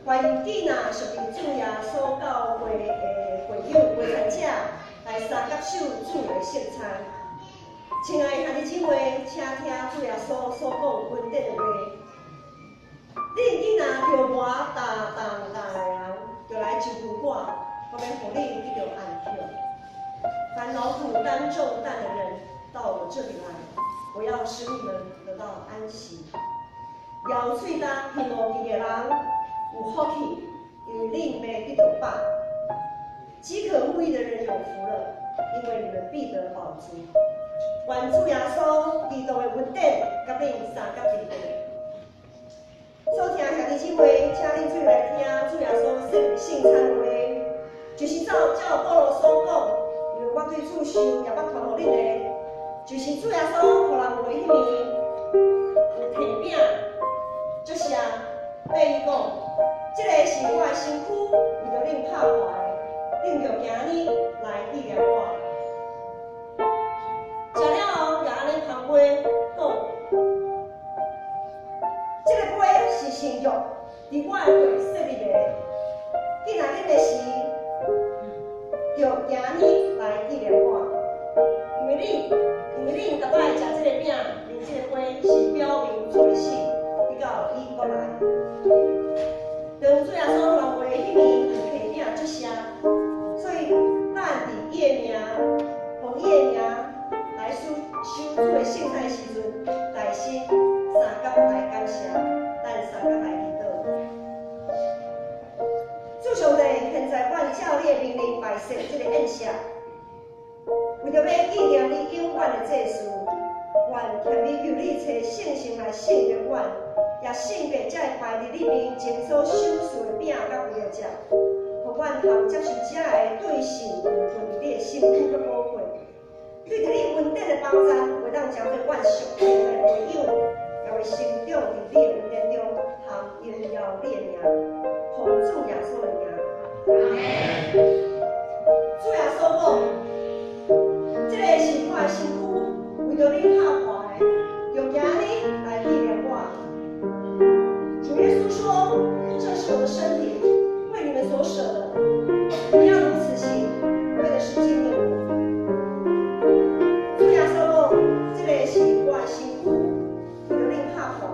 歡迎囝仔屬佇主耶穌教會的會友陪參者來相佮守主的聖餐。親愛兄弟姊妹，請聽主耶穌所講恩典的話。恁囝若著無擔重擔的人，就來就近我，我欲予恁得著安息。凡勞苦擔重擔的人，到我這裡來，我要使你們得到安息。枵喙焦彼無義的人有福氣，因為恁欲得著飽。飢渴慕義的人有福了，因為你們必得飽足。願主耶穌基督的恩典，佮恁相佮佇。所聽兄弟姊妹，請恁做伙來聽主耶穌設立聖餐話，就是照照保羅所講，因為我對主受也捌傳予恁的，就是主耶穌予人賣彼暝，有提餅，祝謝，對伊講：這个是我的身軀，為著恁拍破的，恁著行按呢來紀念我。食了後，也按呢捧杯講：這个杯是新約，佇我的血設立的。囝仔啉的時，就行按呢來紀念我。因為恁逐擺食這个餅，啉這个杯，是表明主的死，直到伊閣來。當主耶穌予人賣彼暝，就提餅祝謝，所以咱佇伊的名，奉伊的名來守守主的聖餐的時陣，大聲相佮來感謝，咱相佮來祈禱。主上帝，現在阮照你的命令擺設這个宴席，為著欲紀念你永遠的祭司，願謙卑求你揣聖神來聖別阮，也聖別這个擺佇你面前所賞賜的餅佮杯仔食，予阮通接受這个對聖有份佇你的身軀佮寶血。對著你恩典的幫贊，會當成做阮屬靈的會友，也會成長佇你的恩典中，通榮耀你的名，奉主耶穌的名。主耶穌講：這个是我的身軀，為著恁拍破的，就行按呢來紀念我。主耶穌說：這是我的身體，為你們所捨的，你們要如此行，為的是紀念我。主耶穌講：這个是我的身軀，為著恁拍破的，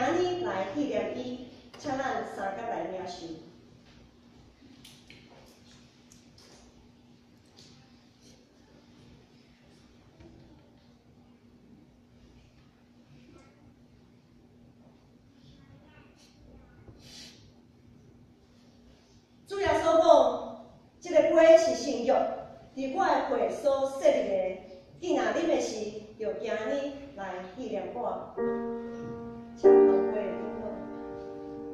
日來紀念伊，請咱相佮來領受。主耶穌講，這个杯是新約，佇我的血所設立的。囝若啉的時，就今日來紀念我。請頭杯的禱告。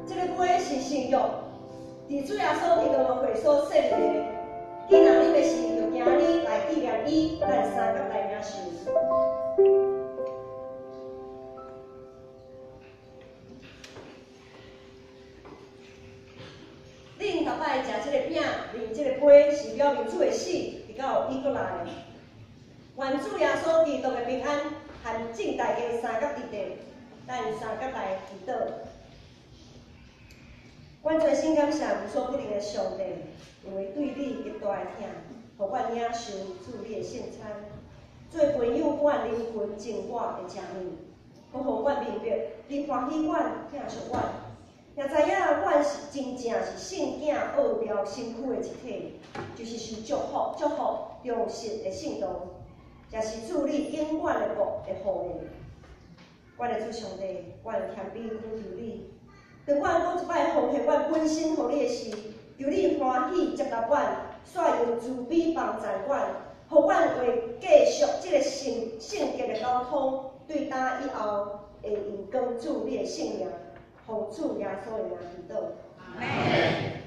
這个杯是新約，佇主耶穌基督的血所設立的。囝若啉的時，就今日來紀念伊，咱相佮來領受。恁逐擺食這个餅，啉這個杯，是表明主的死，直到伊閣來。願主耶穌基督的平安和眾大家相佮佇底，咱相佮來祈禱。阮衷心感謝無所不能的上帝，因為對你極大的疼，予阮領受主你的聖餐，做培養阮靈魂淨化的食物，閣予阮明白你歡喜阮、疼惜阮，也知影阮是真正是聖囝奧妙身軀的一體，就是受祝福、祝福忠實的聖徒，也是主你永遠的國的後裔。阮的主上帝，阮謙卑懇求你。當阮閣一擺奉獻阮本身予你的時，求你歡喜接納阮，煞用慈悲幫助阮，予阮會繼續這个聖聖潔的交通，對今以後會榮光主你的聖名，奉主耶穌的名祈禱。阿們。